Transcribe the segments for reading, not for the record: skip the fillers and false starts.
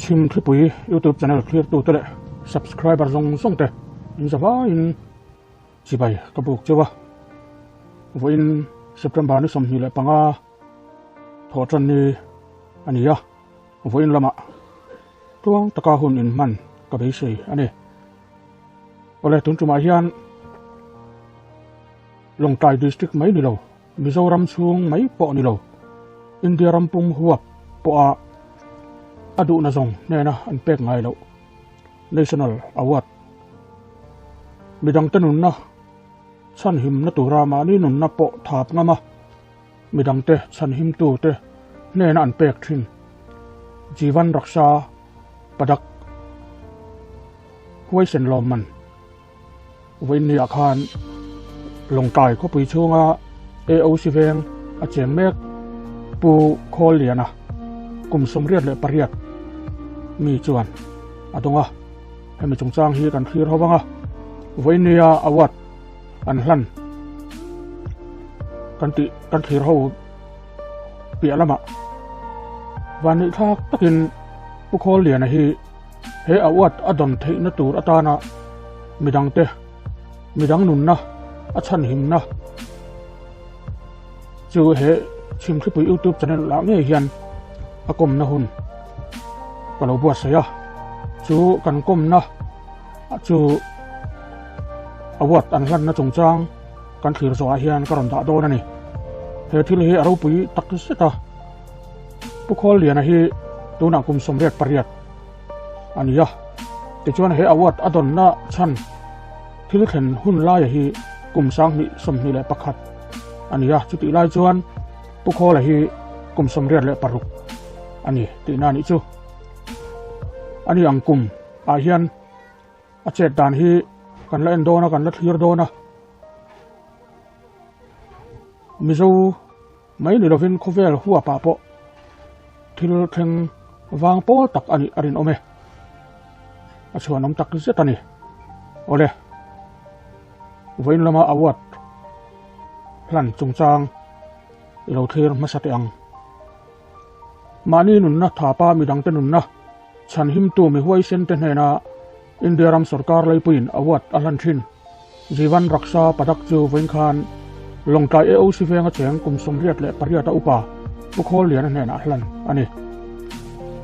Chhim Thlipui YouTube channel thlirtute leh subscriber zawng zawng te in zavaiin chibai ka buk cheu a. Vawiin September ni 25 thawh tan ni a ni a, vawiin lamah tluang taka hun in hman ka beisei a ni. Awle tun tumah hian Lawngtlai District mai ni lo, Mizoram chhung mai pawh ni lo, India ram pum huap pawha a duhna zawng hnena an pek ngai loh National Award midangte nunna chhanhimna tura mahni nunna pawh thap ngam a, midangte chhanhimtute hnena an pek thin Jeevan Raksha Padak huaisen lawmman. Vawiinniah khan Lawngtlai khawpui chhunga AOC veng a cheng mek Pu Khawlliana kum 88 mi chuan a dawng a, hemi chungchang hi kan thlir ho vang a, vawiinnia award an hlan kan tih kan thlir ho piah lamah vanneih thlak takin Pu Khawlliana hi He award a dawn theihna tur atana midangte, midang nunna a chhanhimna chu he Chhimthlipui YouTube channel lah ngei hian a kawmna hun ka lo buatsaih a, chu kan kawmna chu award an hlanna chungchang kan thlir zawhah hian ka rawn dah dawn a ni. He thil hi a ropui tak zet a. Pu Khawlliana hi tunah kum 88 a ni a, tichuan he award a dawnna chhan thil thlen hun laia hi kum 2021 a ni a, chutih lai chuan Pu Khawla hi kum 86 a ni tihna a nih chu. A ni ang kum ah hian a chet dan hi kan la en dawn a, kan la thlir dawn a. Mizo Mai ni lovin khawvel huapah pawh thil thleng vang pawl tak a nih a rinawm e. A chhuanawm tak zet a ni. Awle, vawiin lama award hlan chungchang i lo thlir hmasa teh ang. Mahni nunna thapa midangte nunna chhanhimtu mi huaisen te hnena India ram sorkar leipuiin award a hlan thin. Jeevan Raksha Padak chu vawiin khan Lawngtlai AOC venga cheng kum 88 a upa Pu Khawlliana hnenah hlan a ni.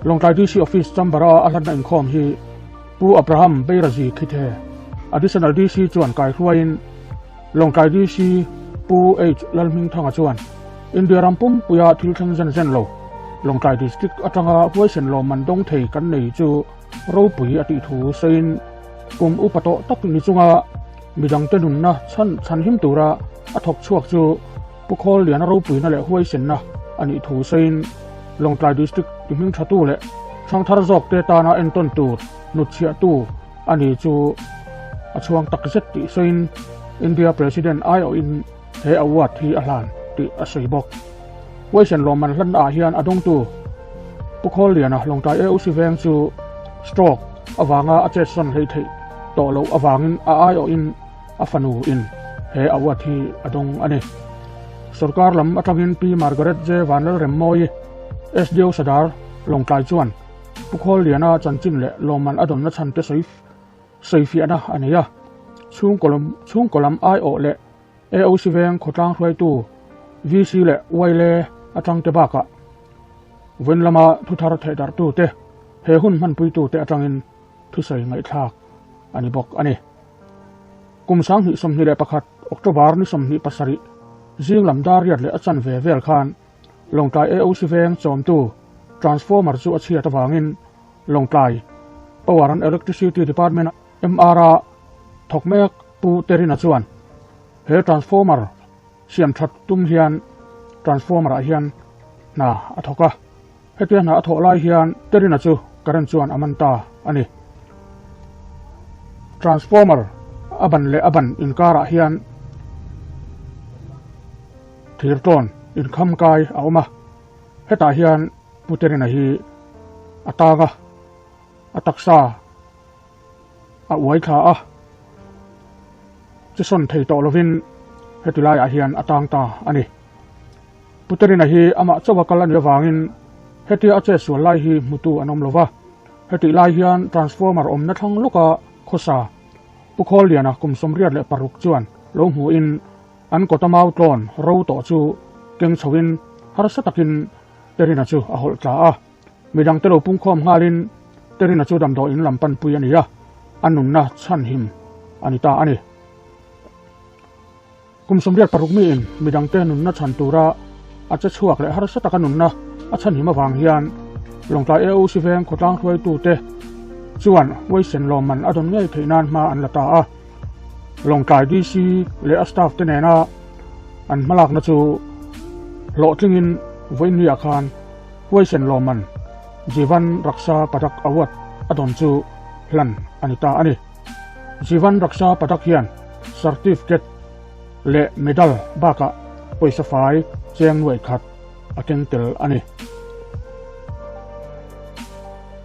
Lawngtlai DC Office Chamber-a a hlanna inkhawm hi Pu Abraham Beirazi Khithe, Additional DC chuan kaihruaiin Lawngtlai DC Pu H Lalhmingthanga chuan India ram pumpuia thil thleng zen zen lo Lawngtlai District atanga huaisen lawmman dawng thei kan nei chu ropui a tih thu sawiin Kum upa tawh tak ni chunga midangte nunna chhan chhanhim tura a thawk chhuak chu Pu Khawlliana ropuina leh huaisenna a nih thu sawiin Lawngtlai District ti hming thatu leh hrangthar zawkte tana entawn tur hnutchhiahtu a ni chu a chhuang tak zet tih sawiin India President aiawhin he award hi a hlan tih a sawi bawk. Huaisen lawmman hlanna ah hian a dawngtu Pu Khawlliana Lawngtlai AOC veng chu stroke avanga a chetsawn hlei theih tawh loh avangin a aiawhin a fanu in he award hi a dawng a ni. Sorkar lam atangin Pi Margaret J Vanlalremmawi, SDO Sadar, Lawngtlai chuan Pu Khawlliana chanchin leh lawmman a dawnna chhan te sawi sawifiahna a nei a, chhungkaw lam aiawh leh AOC veng khawtlang hruaitu VC leh YLA atangte bakah vawiin lama thuthar thehdarhtute he hun hmanpuitute atangin thusawi ngaihthlak a ni bawk a ni. Kum 2021 October ni 27 zing lam dar riat leh a chanve vel khan Lawngtlai AOC veng chawmtu transformer chu a chhiat avangin Lawngtlai Power and Electricity Department MR-a thawk mek Pu Terina chuan he transformer siam that tum hian transformer ah hian hna a thawk a, hetia hna a thawh lai hian Terina chu current chuan a man ta a ni. Transformer a ban leh a ban inkarah hian thir tawn inkham kai a awm a, hetah hian Pu Terina hi a tang a, a taksa a uai thla a, che sawn thei tawh lovin heti laiah hian a tang ta a ni. Puterina hi amah chauha kal a nih avangin hetia a chet sual lai hi hmutu an awm lo va. Hetih lai hian transformer awmna thlang lawka khawsa Pu Khawlliana kum 86 chuan lo hmuhin an kawta mau tlawn ro tawh chu keng chhoin harsa takin Terina chu a hawlh tla a. Midangte lo pungkhawm nghalin Terina chu damdawiin lam panpui a ni a, a nunna chhanhim a ni ta a ni. Kum 86 miin midangte nunna chhan tura a che chhuak leh harsa taka nunna a chhanhim avang hian Lawngtlai AOC veng khawtlang hruaitute chuan huaisen lawmman a dawn ngei theih nan hma an la ta a. Lawngtlai DC leh a staff te nena an hmalakna chu hlawhtlingin vawiinniah khan huaisen lawmman Jeevan Raksha Padak Award a dawn chu hlan a ni ta a ni. Jeevan Raksha Padak hian certificate leh medal bakah pawisa fai cheng nuaih khat a keng tel a ni.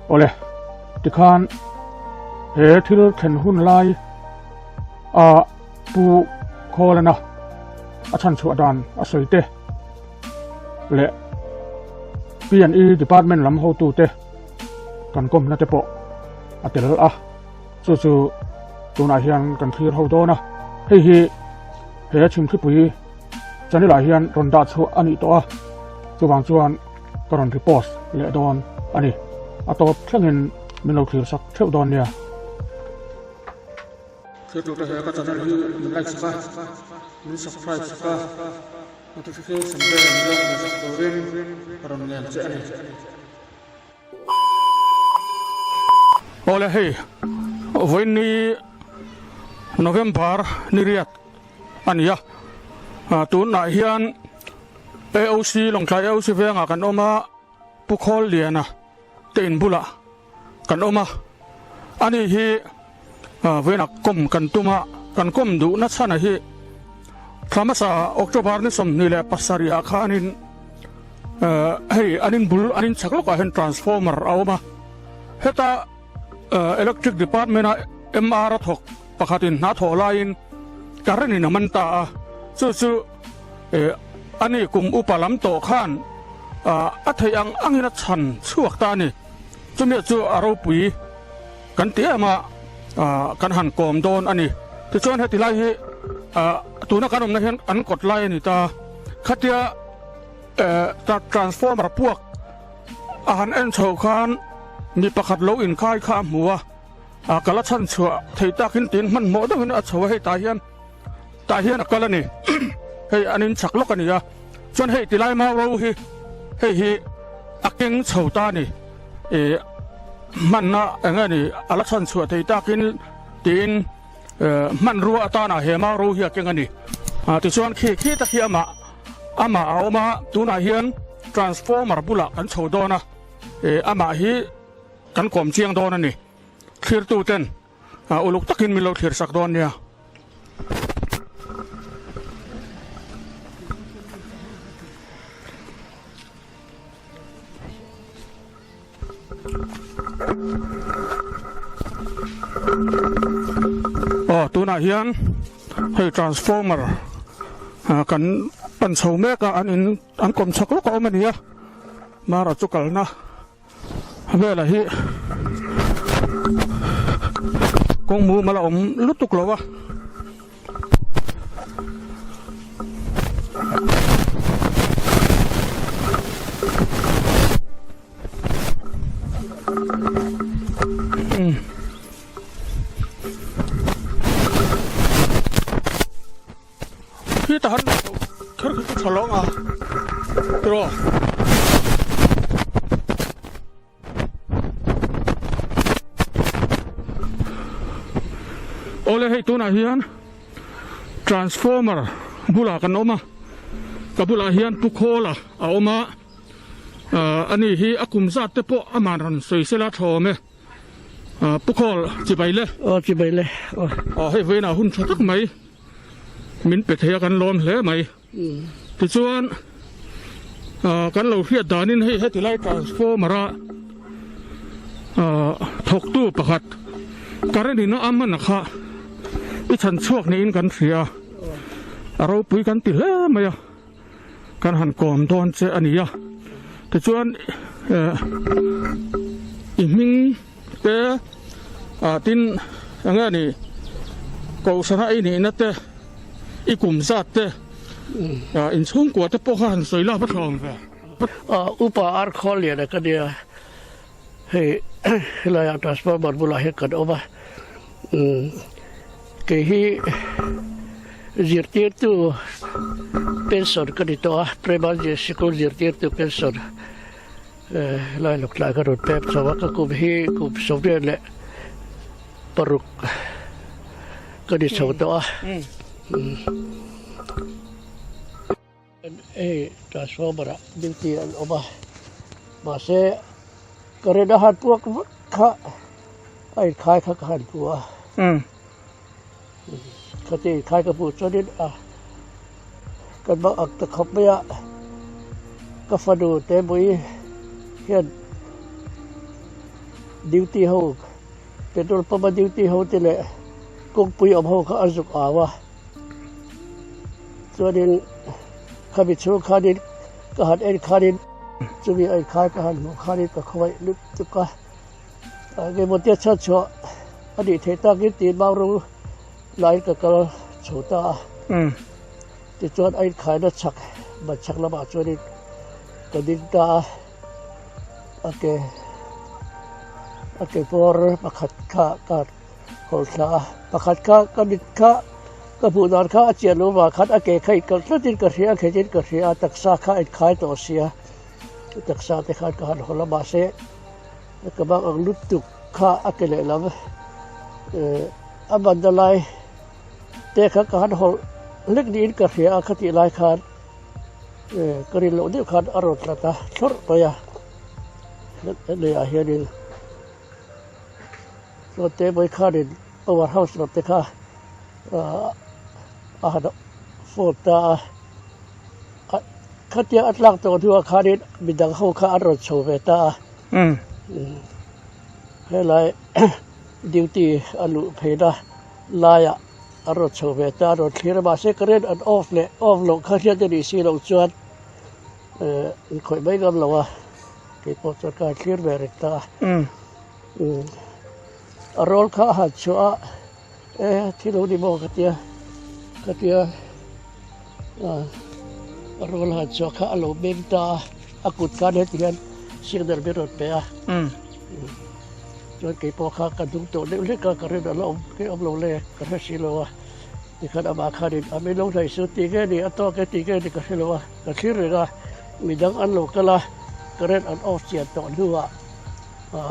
Awle, tikhan he thil thlen hun lai a Pu Khawlana a chhan chhuah dan a sawi te leh P&E department lam hotute kan kawmna te pawh a tel a, chu chu tunah hian kan thlir ho dawn a, hei hi he chhimthlipui channel ah hian rawn dah chhuah a nih tawh a, chuvang chuan ka rawn repost leh dawn a ni, a tawp thlengin min lo thlir sak theuh dawn nia. Thlir tute he ka channel hi min like sak a, min subscribe sak a, notification bell min lo hmuh sak turin ka rawn ngen che a ni. Awle hei vawiin November ni riat a ni a, tunah hian AOC Lawngtlai AOC vengah kan awm a, Pu Khawlliana te in bulah kan awm a, ani hi vawiinah kawm kan tum a, kan kawm duhna chhana hi thla hmasa October ni 27 ah khanin hei an in bul an in chhak lawkah hian transformer a awm a, heta electric department a MR a thawk pakhatin hna thawh laiin current in a man ta a, chu chu ani kum upa lam tawh khan a theih ang angin a chhan chhuak ta a ni. Chumi chu a ropui kan ti em a, kan han kawm dawn a ni. Tichuan heti lai hi tuna kan awmna hian an kawt lai a ni ta. Khatia transformer puak a han en chho khan mi pakhat lo inkhai kha a hmu a, ka la chhan chhuah thei takin tiin hmanhmawh deuhin a chho a, hei tah hian Tah hian a kal a ni. Hei an in chak lawk a ni a. Chuan hei tilai mau ro hi hei hi a keng chho ta a ni. Ih hmanna eng nge ni a la chhan chhuah thei takin tiin hmanrua atana he mau ro hi a keng a ni. Tichuan khi khi tak hi amah amah a awm a, tunah hian transformer bulah kan chho dawn a, ih amah hi kan kawm chiang dawn a ni. Thlirtuten A uluk takin min lo thlir sak dawn nia. Aw tunah hian hei transformer kan pan chho mek a an in an kawm chhak lawk a awm a ni a mara chu kalna Vela hi kawng mumal a awm lutuk lo a. Khi ta han kher kha chu tha lawng a tiraw. Awle hei tunah hian transformer bulah kan awm a ka bulah hian pu khawla a awm a ani hi a kum zat te pawh aman rawn sawi sela tha awm e. Pu Khawl chibai le. Aw chibai le. Aw hei vawiinah hun tha tak mai min pe thei a kan lawm hle mai. Tichuan kan lo hriat danin hei heti lai transformer a thawktu pakhat current in a man a kha i chhan chhuak niin kan hria a ropui kan ti hle mai a. Kan han kawm dawn che a ni a, tichuan i hming Tin, enge ni Kohhrana i nihna te, i kum zat te, inchhungkua te pawh kha han sawi lak va thlawm ve. Upa Arkhawl Liana ka nia, hei helaiah transformer bulah hian kan awm a, kei hi zirtirtu pension ka ni tawh a, primary sikul zirtirtu pension. Helai lawk tlai ka rawn pek chho a, ka kum hi kum 96 ka ni chho tawh a. Hei transformer ah duty an awm a, mahse current a han puak vak kha a inkhai kha ka han hmu a, khati inkhai ka hmuh chuanin a Kan bak ak ta khawp mai a, ka fanu Temui hian duty ho petrol pump a duty ho te leh kawngpui awm ho kha a zuk au a, chuanin khami chhung khanin ka han en khanin chumi a inkhai ka han hmuh khanin ka khawngaih lutuk a, engemaw te chhanchhuah a nih theih takin tiin mau rawng Lai ka kal chho ta a, tichuan a inkhaina chhak ban chhak lamah chuanin ka ding ta a, a ke a ke bawr pakhat kha ka hawlh thla a, pakhat kha ka mit kha ka hmuh dan kha a chian lo vang khan a ke kha inkalh tlatin ka hria a, khetin ka hria a, taksa kha a inkhai tawh sia, taksa te khan ka han hawlh a mahse ka bang ang lutuk kha a ke lehlam A banna lai te kha ka han hawlh hlek niin ka hria a, khatih lai khan ka rin loh deuh khan a rawn tla ta thlawrh mai a, leiah hianin chuan te mai khanin power house lam te kha a han phone ta a, khatia a tlak tawh hnuah khanin midang ho kha an rawn chho ve ta a, helai. Duty a luh pheina laiah a rawn chho ve ta, a rawn thlir a, mahse current an off leh off loh kha hriat a nih si loh chuan eh inkhawih mai ngam lo a, keipawh chuan ka han thlir ve reng ta a. A roll kha a han chhuah a, e thil lo ni maw ka tia, ka tia a roll a han chhuah kha a lo meng ta a, a kut khan heti hian signal min rawn pe a. Chuan kei pawh kha ka dum tawh deuh hlek a, ka rin a la awm nge awm lo le ka hre si lo a, tikhan amah khanin a min lo hnaih su ti nge ni a tawk e ti nge ni ka hre lo a, ka thlir reng a, midang an lo kal a, current an off chian tawh hnuah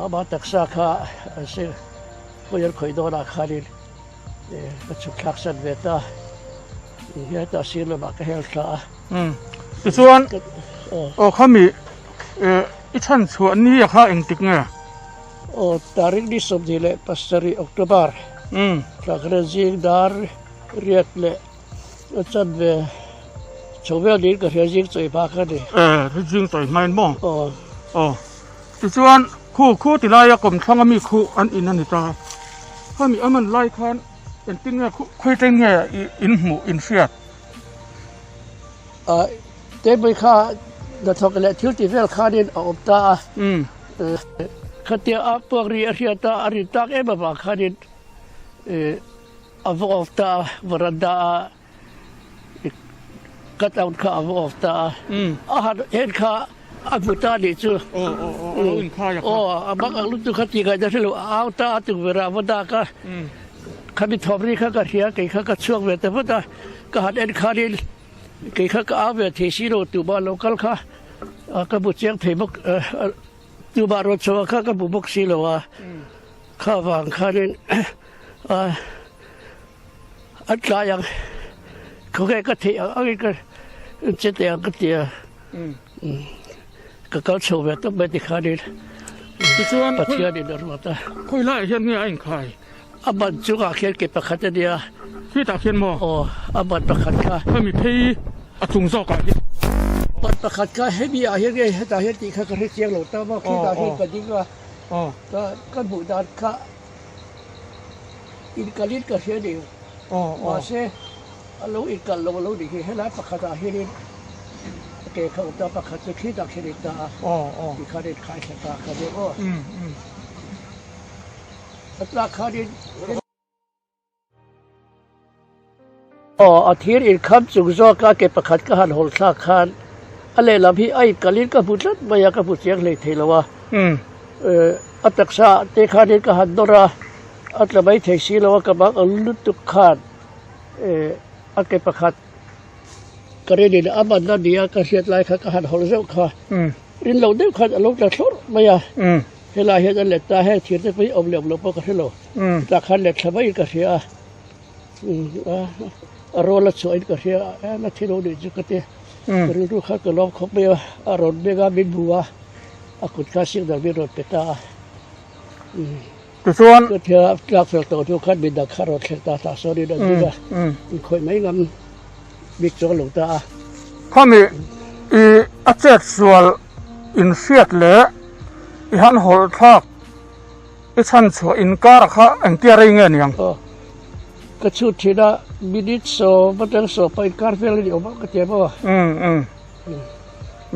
amah taksa kha an se khawi an khawih dawnah khanin ka chhuk thlak san ve ta, hetah sir lamah ka hel thla a. Tichuan aw khami I chhan chhuah ni a kha engtik nge? Aw, tarik ni 27 October thla kha zing dar riat leh a chanve chho vel niin ka hria zing chawi hma kha a ni. E, zing chawi hma in maw? Aw. Aw, tichuan khu khu ti laia kawmthlang a mi khu an in a ni ta. Khami a man lai khan engtin nge khu khawi ṭeng nge i in hmuh in hriat? Table kha hnathawk leh thil ti vel khanin a awm ta a, khatia a puak ri a hriat a, a rin tak em avang khanin a va off ta a, veranda a cut out kha a va off ta a, a han en kha a hmu ta anih chu, aw a bang ang lutuk kha tih ngaihna hrelo a au ta a tukverh ah a va dak a, khami thawm ri kha ka hria kei kha ka chhuak ve ta vat a, ka han en khanin. Kei kha ka au ve thei si lo, tumah lo kal kha ka hmu chiang thei bawk, tumah rawn chhuah kha ka hmu bawk si lo a, kha vang khanin an tlai ang, khawnge ka theih ang angin ka che teh ang ka ti a, ka kal chho ve tawp mai tikhanin Pathianin a ruat a. Khawi laiah hian nge a inkhai? A ban chungah khian ke pakhat a nia. Khitah khian maw? Aw, a ban pakhat kha. Hemi phei a chung zawkah hian. Ban pakhat kha hemi ah hian nge hetah hian tih kha ka hre chiang lo ta maw, khitah hian ka ding a, ka ka hmuh dan kha inkalhin ka hria ni. Mahse a lo inkal lo lo nih hi, helai pakhatah hianin a ke kha awm ta, pakhat chu khitah khian in ta a, tikhan in khai thla ta kha nia maw. A tlak khanin Aw, a thir inkham chung zawka ke pakhat ka han hawl thlak khan a lehlam hi a inkalhin ka hmu tlat mai a, ka hmu chiang hlei thei lo a. A taksa te khanin ka han nawr a, a tla mai thei si lo a, ka bang ang lutuk khan a ke pakhat ka rin in a manna nia ka hriat lai kha ka han hawl zeuh kha rin lo deuh khan a lo tla thlawrh mai a. Helai hian a let ta, heng thir te pawh hi awm leh awm loh pawh ka hre lo. Chutah khan let thla maiin ka hria a, a rawl a chhuahin ka hria a, e la thi lo nih chu ka ti. Ka rilru khan ka lawm khawp mai a, a rawn beng a, min hmu a, a kut kha signal min rawn pe ta a. Tichuan. Ka thil a tlak fel tawh hnu khan midang kha rawn thleng ta tah sawn in a ding a, inkhawih mai ngam bik chuang lo ta a. Khami i a chet sual inhriat leh i han hawlh thlak i chhan chhuah inkar kha engtia rei nge niang? Aw, ka chhut thin a, minute sawm atang sawm pahnih inkar vel a ni awm a ka ti a maw? Umm umm,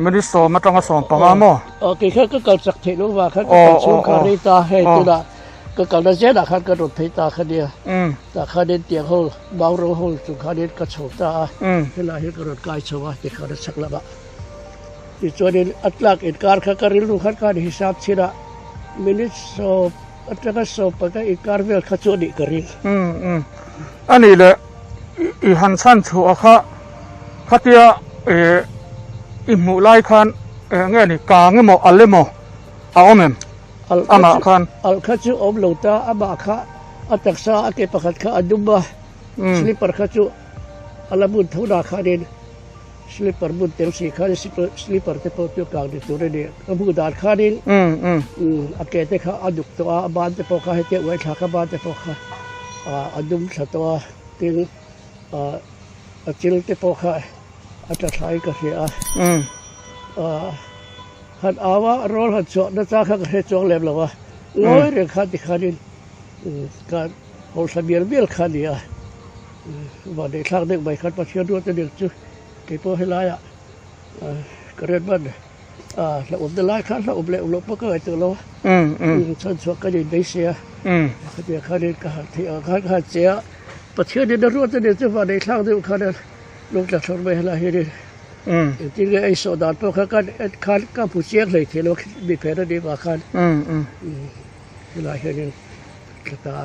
minute sawm atanga sawm panga maw? Aw, kei khan ka kal chak theih loh vang khan ka kal chhung kha rei ta, hei tunah ka kalna zelah khan ka rawn phei ta kha nia, tah khanin tiang ho mau ro ho chung khanin ka chho ta a, helai hi ka rawn kai chho a tikhan a chhak lamah. Tichuanin a tlak inkar kha ka rilru khan khan hisap chhin a, minute sawm atanga sawm panga inkar vel kha chu a nih ka ring. Umm umm a nih leh i han chhan chhuah kha khatia eh i hmuh lai khan eh nge ni kang emaw al emaw a awm em amah khan? Al kha chu awm lo ta, amah kha a taksa a ke pakhat kha a dum a, slipper kha chu a la bun tho dah khanin Slipper bun tel si khan slipper te pawh chu kang ni tur a ni. Ka hmuh dan khanin a ke te kha a duk tawh a, a ban te pawh kha hetia uai thlak a ban te pawh kha a dum thla tawh a, tin a chil te pawh kha a tla thlaiin ka hria a. Han au a, rawl han chhuah nasa kha ka hre chuang lem lo a, ngawi reng khan tikhanin ka hawlhla mial mial kha a ni a. Vanneih thlak deuh mai khan Pathian ruat a nih chu kei pawh helaiah ka ren hman a hlauhawmna lai khan hlauhawm leh awm loh pawh ka ngaihtuah lo a, chhan chhuah ka nin beisei a, khatiang khanin ka han theih ang khan ka han che a, Pathianin a ruat a nih chu vanneih thlak deuh khan a lung tla thlawr mai helai hianin engtin nge ei sawh dan pawh kha ka en khan ka hmu chiang hlei thei lo mi phen a nih vang khan helai hianin tla ta a.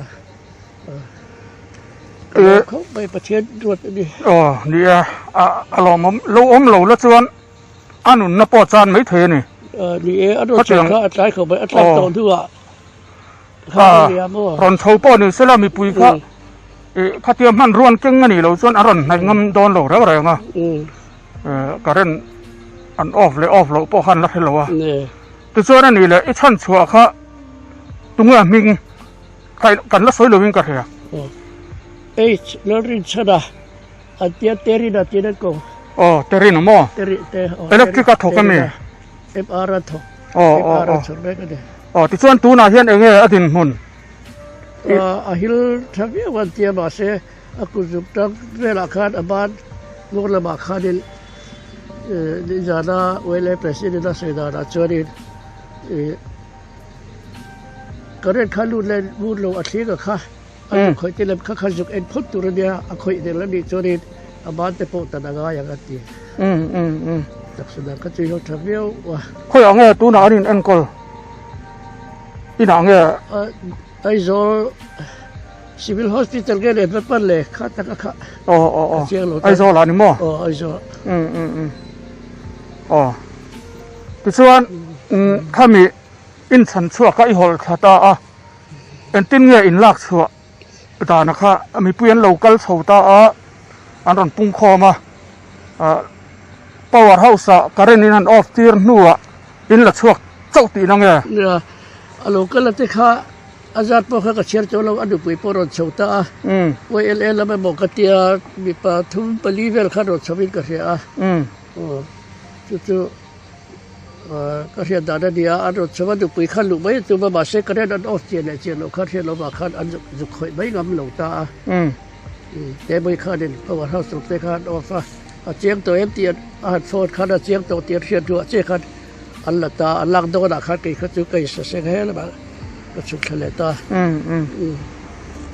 Aw ni e, a lawmawm lo awm lo la chuan a nunna pawh chan mai thei a ni. Ni e, a rawn chho kha a tlai khawp mai, a tlak tawh hnuah rawn chho pawh ni sela mipui kha khatia hmanruan keng a nih loh chuan a rawn hnaih ngam dawn lo reng reng a, current an off leh off loh pawh khan la hre lo a. Tichuan a nih leh i chhan chhuah kha tunge a hming? Kai kan la sawi lovin ka hria. H Lalrinchhana an tia Terina tiin an ko. Aw Terina maw? Teri te aw. Electric a thawk ami? MR a thawk. Aw aw aw. MR a thawk mek ani. Aw tichuan tunah hian enge a dinhmun? A hil tha viau an tia mahse a kut zuk tang velah khan a ban ngawr lamah khanin nizana YLA President a sawi danah chuanin ih Current kha lut leh lut lo a thling a kha a zuk khawih te lem kha kha zuk en phawt tur a nia a khawih del a nih chuanin a ban te pawh tan a ngai ang a ti. Taksa dang kha chu i ho tha viau a. Khawiah nge tunah an in enkawl? Inah nge? Aizawl Civil Hospital nge leh hma pan le kha tak a kha. Aw aw aw Aizawl ah ni maw? Aw Aizawl. Aw tichuan khami inchhan chhuak kha i hawlh thla ta a, engtin nge in lak chhuah dana kha mipui an lo kal chho ta a, an rawn pung khawm a, power house ah current in an off tir hnuah in la chhuak chauh tihna nge? Nia, a lo kal a te kha a zat pawh kha ka chhiar tawh lo, a nupui pawh rawn chho ta a, YLA lam emaw ka tia mipa thum pali vel khan rawn chho in ka hria a, chu chu. Ka hriat dan a nia, an rawn chho a, nupui khan luh mai a tum a, mahse current an off chian leh chian loh khan hriat lovah khan an zuk khawih mai ngam lo ta a. Tebui khanin power house tur te kha an off a, a chiang tawh em tih a han phone khan a chiang tawh tih an hriat hnuah chiah khan an la ta a, an lak dawnah khan kei kha chu ka insa seng he lamah. Ka chhuk thla leh ta.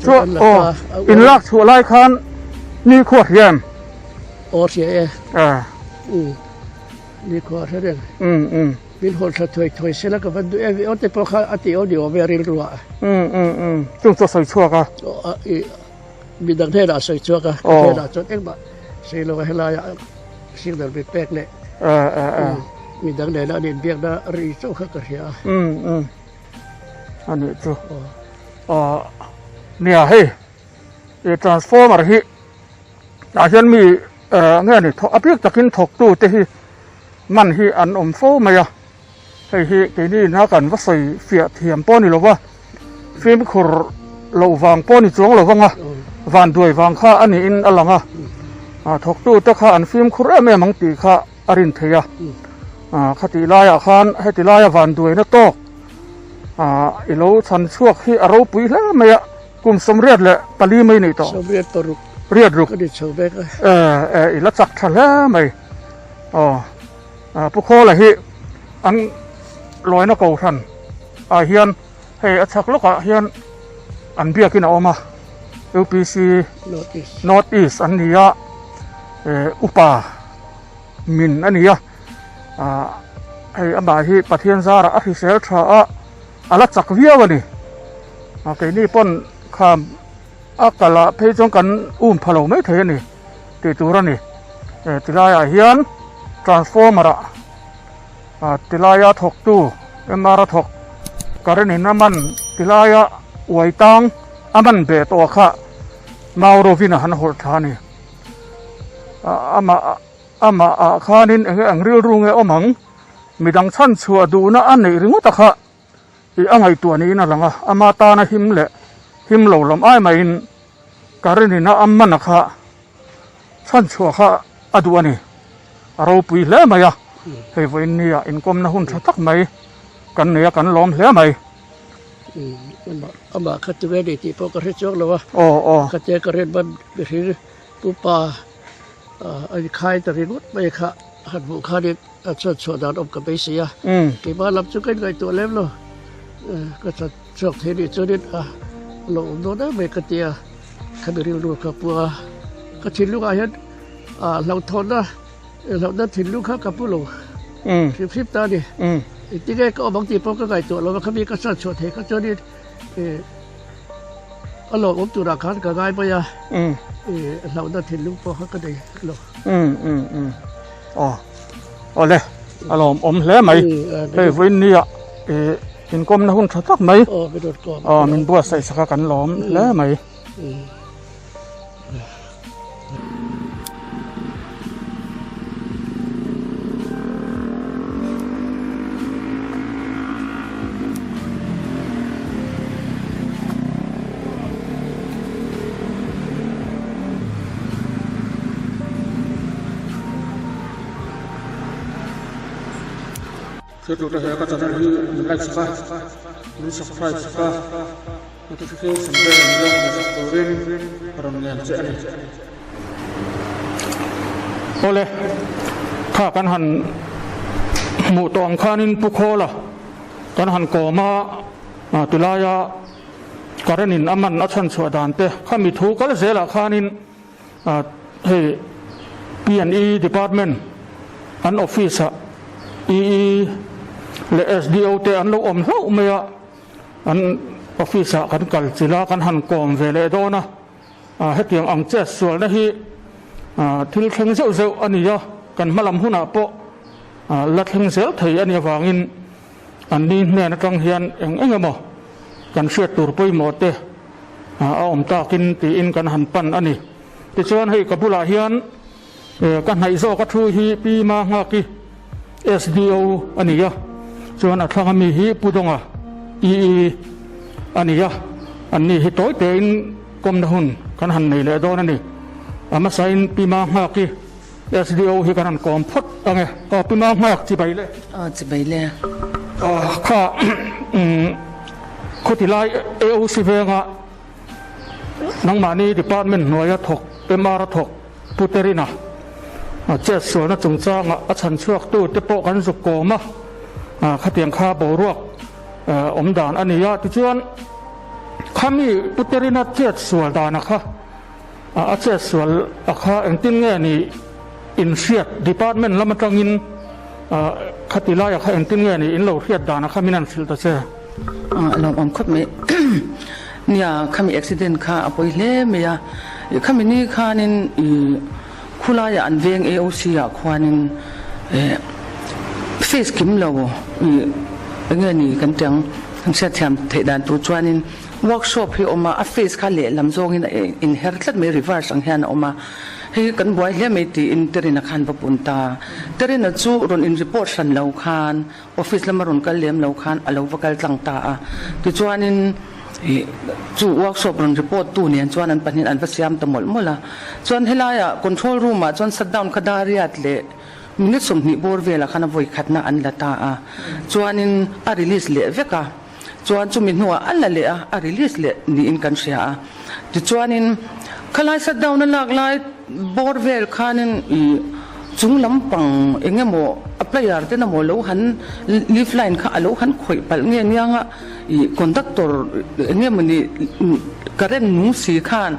Chuan aw in lak chhuah lai khan ni khua hria em? Aw hria e. Ni khua hria reng. Min hawn thla thuai thuai sela ka van duh em aw te pawh kha a tih aw ni awm e rilru ah. Chung chu a sawi chhuak a. Mi dang hnenah a sawi chhuak a, ka hnenah chuan engmah sawi lo a helaiah signal min pek leh mi dang nena an inbiakna ri chauh kha ka hria a. A nih chu. Nia hei i transformer hi tah hian mi nge ni a bik takin thawktu te hi man hi an awm fo mai a. Hei hi keini ina kan va sawi fiah thiam pawh a ni lo va, fimkhur loh vang pawh a ni chuang lo vang a, vanduai vang kha a niin a lang a, thawktute kha an fimkhur em em ang tih kha a rin theih a, khati laiah khan heti laia vanduaina tawk i lo chhan chhuak hi a ropui hle mai a, kum 84 mai nei tawh. 86. Riat ruk. Ka ni chho vek a. I la chak tha hle mai. Aw. Pu Khawla hi an lawina kohhran ah hian hei a chhak lawkah hian an biakin a awm a UPC North East an ni a upa min a ni a hei amah hi Pathian zarah a hrisel tha a a la chak viau a ni keini pawn kham a kal ah phei chuan kan um pha lo maithei a ni. Tih tur a ni. Tilaiah hian transformer ah tilaia thawktu MR a thawk current in a man tilaia uai tang a man beh tawh kha mau rovin a han hawlh tha a ni. Amah amah ah khanin eng nge ang rilru nge awm ang midang chhan chhuah duhna a neih ringawt a kha I a ngaihtuah niin a lang a, ama tana him leh him lo lam ai maiin current in a am man a kha chhan chhuah kha a duh a ni. A ropui hle mai a, hei vawiin nia inkawmna hun tha tak mai kan nei a, kan lawm hle mai. Amah kha tunge ni tih pawh ka hre chuang lo a, khatia current man mihring pupa a inkhai ta ringawt mai kha han hmuh khanin A chhuat chhuah dan awm ka beisei a, keimah lam chu ka inngaihtuah lem lo. Ka chhuat chhuak thei nih chuanin a lo awm dawn em mai ka ti a, khami rilru ka pu a. Ka thinlungah hian hlauhthawnna, hlauhna thinlung kha ka pu lo hrim hrim ta a ni. Engtin nge ka awm ang tih pawh ka ngaihtuah lo va, khami ka chhuat chhuah thei kha chuanin a lo awm turah khan ka ngai mai a, hlauhna thinlung pawh kha ka nei lo. Aw awle a lawm awm hle mai hei vawiin nia ih inkawmna hun tha tak mai aw min buatsaih sak a kan lawm hle mai. Thiltute he ka channel hi min like sak a, min subscribe sak a, notification bell min lo hmuh sak turin ka rawn ngen che a ni. Awle, kha kan han hmuh tawh ang khanin Pu Khawla kan han kawm a, tilaia current in a man a chhan chhuah dan te khami thu kal zelah khanin hei P&E department an office ah EE leh SDO te an lo awm hlauh mai a, an office ah kan kal chilh a kan han kawm ve leh dawn a, hetiang ang chet sualna hi thil thleng zeuh zeuh a ni a, kan hmalam hunah pawh la thleng zel thei a nih avangin An ni hnen atang hian eng eng emaw kan hriat tur pawimawh te a awm takin tiin kan han pan a ni. Tichuan hei ka bulah hian ka hnaih zawk a thu hi Pi Ma Nghaki SDO a ni a, chuan a thlang ami hi Pu Dawnga EE a ni a, an ni hi tawi tein kawmna hun kan han nei leh dawn a ni. A hmasain Pi Ma Nghaki SDO hi kan han kawm phawt ang e. Aw Pi Mau Nghak chibai le. Aw chibai le. Aw kha khawti lai AOC venga nangmahni department hnuaia thawk MR a thawk Pu Terina chet sualna chungchanga a chhan chhuaktu te pawh kan zuk kawm a, khatiang kha boruak. awm dan a ni a. Tichuan, khami Puterina chet sual dana kha, a chet sual a kha engtin nge ni inhriat department lam atangin khati laia kha engtin nge ni in lo hriat dana kha min an hrilh ta che. A lawmawm khawp mai. Nia, khami accident kha a pawi hle mai a. Khami ni khanin i khulaiah an veng AOC ah khuanin face kim lo i enge ni kan ti ang, kan hriatthiam theih dan tur chuanin workshop hi a awm a, a face kha lehlam zawngin a inher tlat mai, reverse ang hian a awm a. Hei kan buai hle mai tiin Terina khan va pun ta. Terina chu rawn in report hran lo khan Office lama rawn kal lem lo khan a lo va kal tlang ta a. Tichuanin ih chu workshop rawn report tu nen chuan an pahnih an va siam ta mawlh mawlh a. Chuan helaiah control room ah chuan shutdown kha dar riat leh minute 20 bawr velah khan a vawi khatna an la ta a. Chuanin a release leh vek a. Chuan chumi hnuah a la leh a, a release leh niin kan hria a. Tichuanin khalai shutdown a lak lai bawr vel khanin ih chung lampang eng emaw a player ten emaw lo han lift line kha a lo han khawih palh nge niang a, ih conductor eng emawni current nung si khan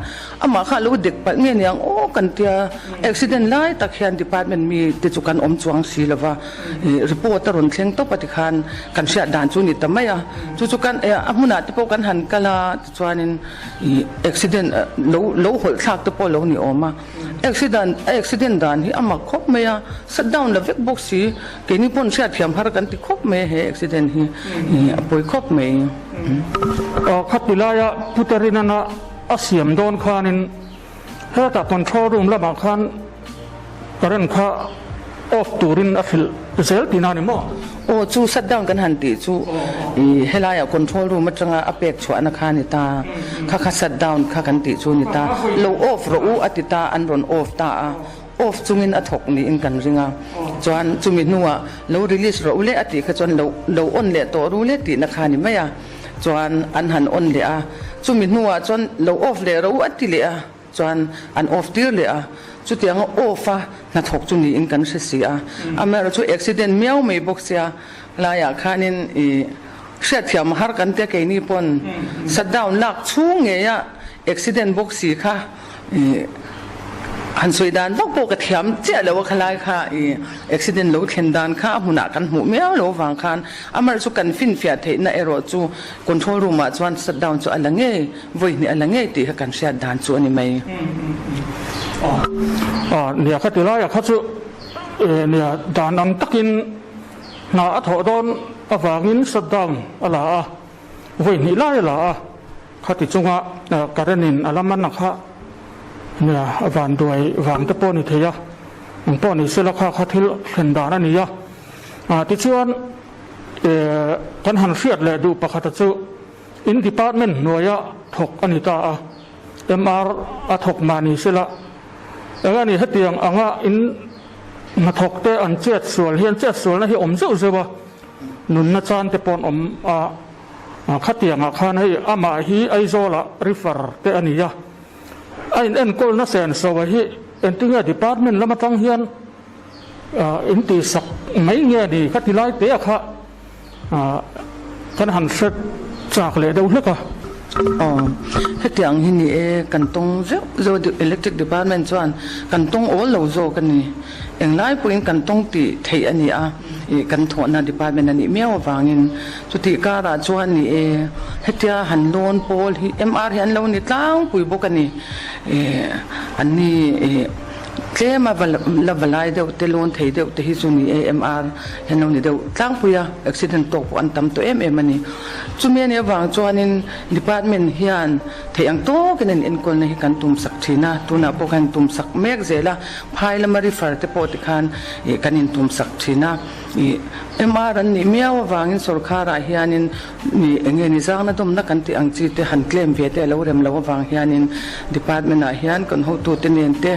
amah kha a lo dek palh nge niang aw kan tia accident lai tak hian department mi te chu kan awm chuang si lova. Report a rawn thleng tawp a tikhan kan hriat dan chu ni ta mai a, chu chu kan a hmunah te pawh kan han kal a tichuanin ih accident lo lo hawlh thlak te pawh lo ni awm a, accident a accident dan hi a mak khawp mai a, shut down la vek bawk si, keini pawn hriat thiam har kan ti khawp mai a he accident hi ih a pawi khawp mai. Aw khati laia Puterina a siam dawn khanin Hetah control room lamah khan current kha off turin a hrilh zel tihna a ni maw? Aw, chu shut down kan han tih chu i helaiah control room atanga a pek chhuahna kha a ni ta, kha kha shut down kha kan tih chu a ni ta, lo off rawh u a ti ta, an rawn off ta a, off chungin a thawk niin kan ring a, chuan chumi hnuah lo release rawh u le a tih kha chuan lo lo on leh tawh ru le tihna kha a ni mai a. Chuan an han on leh a, chumi hnuah chuan lo off leh ro a ti leh a, chuan an off tir leh a, chutianga off a hnathawk chu niin kan hre si a, amaherawhchu chu accident miau mai bawk sia laiah khanin i hriatthiam har kan tia keini pawn shutdown lak chhung ngeia accident bawk si kha I han sawi dan vak pawh ka thiam chiah lo a khalai kha i accident lo thlen dan kha a hmunah kan hmuh miau lo vang khan amar chu kan finfiah theihna erawh chu control room ah chuan shut down chu a la ngei vawi hnih a la ngei tih kha kan hriat dan chu a ni mai. Nia kha ti laiah kha chu nia dan ang takin hna a thawh dawn avangin shut down a la a vawi hnih lai a la a. Khati chunga current in a la man a kha nia a van duai vang te pawh ni thei a, eng pawh ni sela kha kha thil thlen dan a ni a. Tichuan kan han hriat leh duh pakhata chu in department hnuaia thawk a ni ta a, MR a thawk mah ni sela eng a ni hetiang anga in hnathawk te an chet sual hian chet sualna hi awm zeuh zeuh a, nunna chan te pawh an awm a. Khatiangah khan hei amah hi Aizawlah refer te a ni a, a in enkawlna senso hi engtinge department lam atang hian in tihsak mai nge ni ka ti lai te a kha kan han hre chak leh deuh hlek a. Aw, hetiang hi ni e, kan tawng zeuh zeuh electric department chuan kan tawng awl lo zawk a ni. Englai pawhin kan tawng tih theih a ni a, ih kan thawhna department a nih miau avangin chutih karah chuan ni e, hetia han loan pawl hi MR hi an lo ni tlangpui bawk a ni. Ih an ni ih tlema va la va lai deuh te loan thei deuh te hi chu ni e MR hi an lo ni deuh tlangpui a, accident tawk pawh an tam tawh em em a ni. Chumi a nih avang chuanin department hian theih ang tawkin an enkawlna hi kan tumsak thin a, tunah pawh khan tumsak mek zel a. Phai lama refer te pawh tikhan ih kan intumsak thin a, ih MR an nih miau avangin sawrkharah hianin ih eng nge ni zangna dawmna kan tih ang chi te han claim ve te a lo rem loh avang hianin department ah hian kan hotute nen te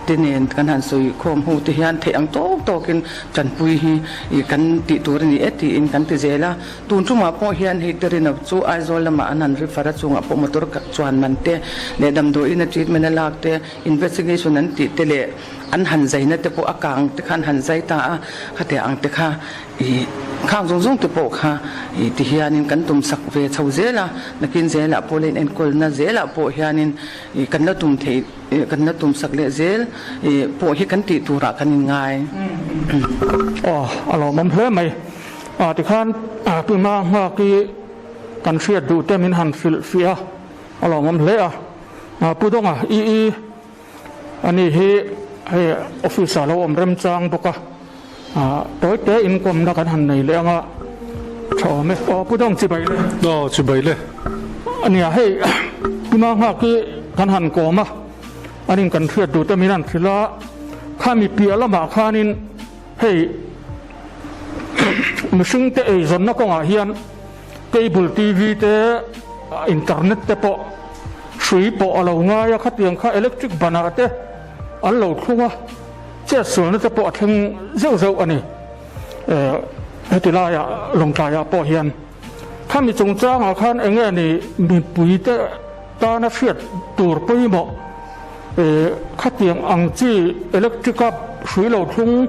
te nen kan han sawi khawm ho te hian theih ang tawk tawkin tanpui hi ih kan tih tur a ni e tiin kan ti zel a. Tun tumah pawh hian hei te rinawp chu Aizawl lamah an han refer a chungah pawh motor chuan man te leh damdawiin a treatment a lak te Investigation an tih te leh an han zaina te pawh a kang te kha an han zai ta a, khatiang ang te kha Ih khang zawng zawng te pawh kha ih ti hianin kan tum sak ve chho zel a, nakin zelah pawh leh enkawlna zelah pawh hianin ih kan la tum theih ih kan la tum sak leh zel ih pawh hi kan tih turah kan inngai. Aw a lawmawm hle mai. Ah tikhan tuna nghak i kan hriat duh te min han hrilh fiah a, a lawmawm hle a. Pu Dawnga i i. Ani hi hei office ah lo awm remchang bawk a, tawi te inkawmna kan han nei leh ang a, tha awm e. Aw Pu Dawng chibai le. Aw chibai le. Ania hei Pima nghak hi kan han kawm a, an in kan hriat duh te min han hrilh a, khami piah lamah khanin hei mihring te eizawnna kawngah hian Cable TV te, internet te pawh hrui pawh a lo ngai a, khatiang kha electric banah te an lo thlung a, chetsualna te pawh a thleng zeuh zeuh a ni. Heti laiah Lawngtlaiah pawh hian khami chungchangah khan eng nge ni mipui te tana hriat tur pawimawh khatiang ang chi electric a hrui lo thlung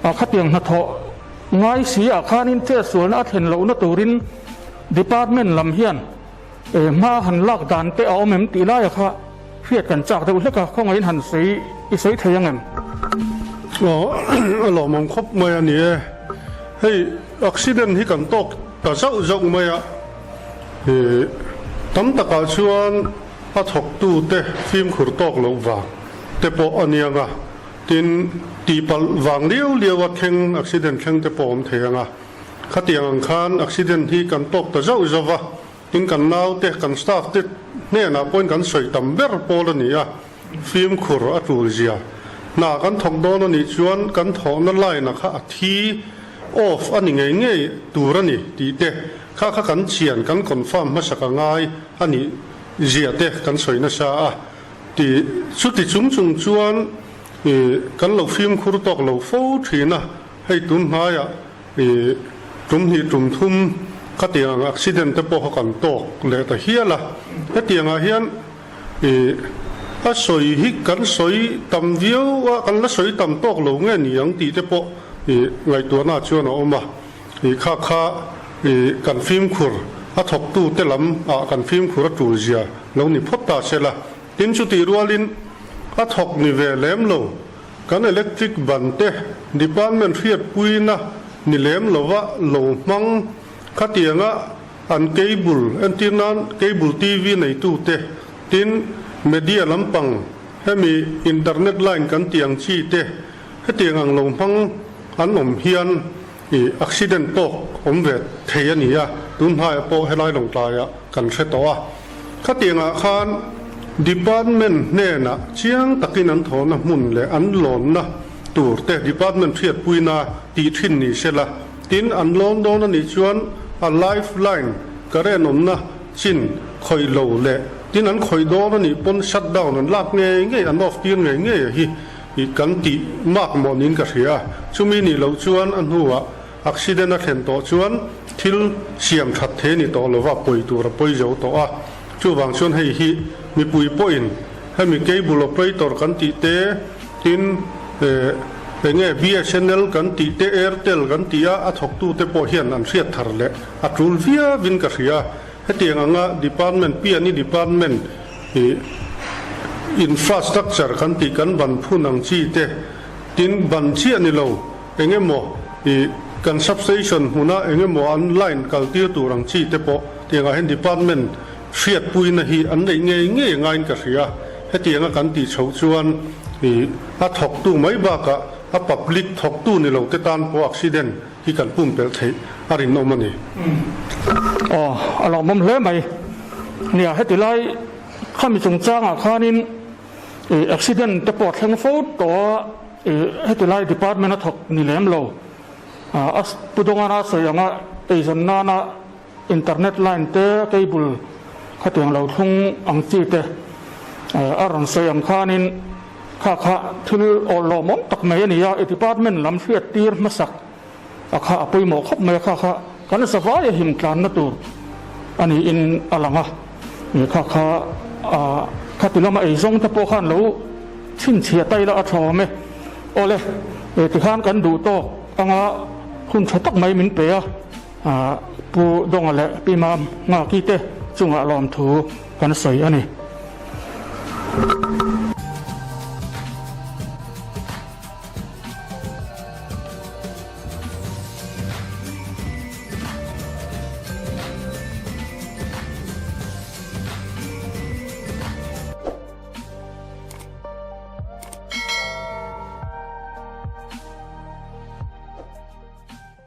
A khatiang hnathawh ngai si ah khanin chetsualna a thlen lohna turin Department lam hian hma han lak dan te a awm em tih laia kha hriat kan chak deuh hlek a, khawngaihin han sawi i sawi thei ang em? Aw a lawmawm khawp mai a ni e. Hei accident hi kan tawk ta zauh zauh mai a, tam takah chuan a thawktute fimkhur tawk loh vang te pawh a niang a. Tin, tihpalh vang liau liau a thleng accident thleng te pawh awm thei ang a. Khatiang ang khan accident hi kan tawk ta zauh zauh va, tin kan naute, kan staff te hnenah pawhin kan sawi tam ber pawl a ni a, fimkhur a tul zia. Hna kan thawk dawn a nih chuan kan thawhna line-a kha a thi, off, a ni ngei ngei tur a ni tih te kha kha kan chian, kan confirm hmasak a ngai a nih zia te kan sawi nasa a. Ti chuti chung chung chuan i kan lo fimkhur tawk lo fo thin a, hei tun hnaiah i tum hnih tum thum khatiang accident te pawh kha kan tawk leh ta hial a, hetiangah hian i a sawi hi kan sawi tam viau a, kan la sawi tam tawk lo nge ni ang tih te pawh i ngaihtuahna chuan a awm a, i kha kha i kan fimkhur a thawktu te lam ah kan fimkhur a tul zia Lo ni phawt ta se la, tin chutih rualin a thawk ni ve lem lo. Kan electric ban te department hriatpuina ni lem lova lo hmang khatianga an cable, entir nan cable TV neitu te, tin media lampang hemi internet line kan tih ang chi te hetiang ang lo hmang an awm hian I accident tawk awm ve thei a ni a, tun hnaiah pawh helai Lawngtlaiah kan hre tawh a. Khatiangah khan Department hnenah chiang takin an thawhna hmun leh an lawnna tur te Department hriatpuina tih thin ni se la, tin an lawn dawn a nih chuan a life line current awmna chin khawih lo leh tin an khawih dawn a nih pawn shut down an lak ngei ngei an off tir ngei ngei a hi. I kan tih mak maw niin ka hria a, chumi nih loh chuan a hnuah accident a thlen tawh chuan thil siam that thei a ni tawh lova pawi tur a pawi zo tawh a. Chuvang chuan hei hi mipui pawhin hemi cable operator kan tih te, tin enge BSNL kan tih te, Airtel kan tih a, a thawktute pawh hian an hriat thar leh a tul viauin ka hria a. Hetiang anga department, Piani department i infrastructure kan tih kan ban phun ang chi te, tin ban chiah ni lo eng emaw i kan substation hmuna eng emaw an line kal tir tur ang chi te pawh tiangah hian department hriatpuina hi an neih ngei ngei angaiin ka hria. Hetianga kan tih chhoh chuan i a thawktu mai bakah a public thawktu ni lo te tan pawh accident hi kan pumpelh theih a rinawm a ni. Aw, a lawmawm hle mai. Nia, heti lai khami chungchangah khanin ih accident te pawh a thleng fo tawh a, ih heti lai department a thawk ni lem lo. A Pu Dawngana sawi anga eizawn nana internet line te, cable khatiang lo thlung ang chi te a rawn sawi ang khanin kha kha thil awlawmawm tak mai a ni a, i department lam hriat tir hmasak a kha a pawimawh khawp mai a, kha kha kan zavaia him tlanna tur a niin a lang a, kha kha khati lama eizawng te pawh khan lo chhinchhiah ta ila a tha awm e. Awle, tikhan kan duh tawk anga. Hun tha tak mai min pe a, Pu Dawnga leh Pi Mam Nghaki te chungah lawmthu kan sawi a ni.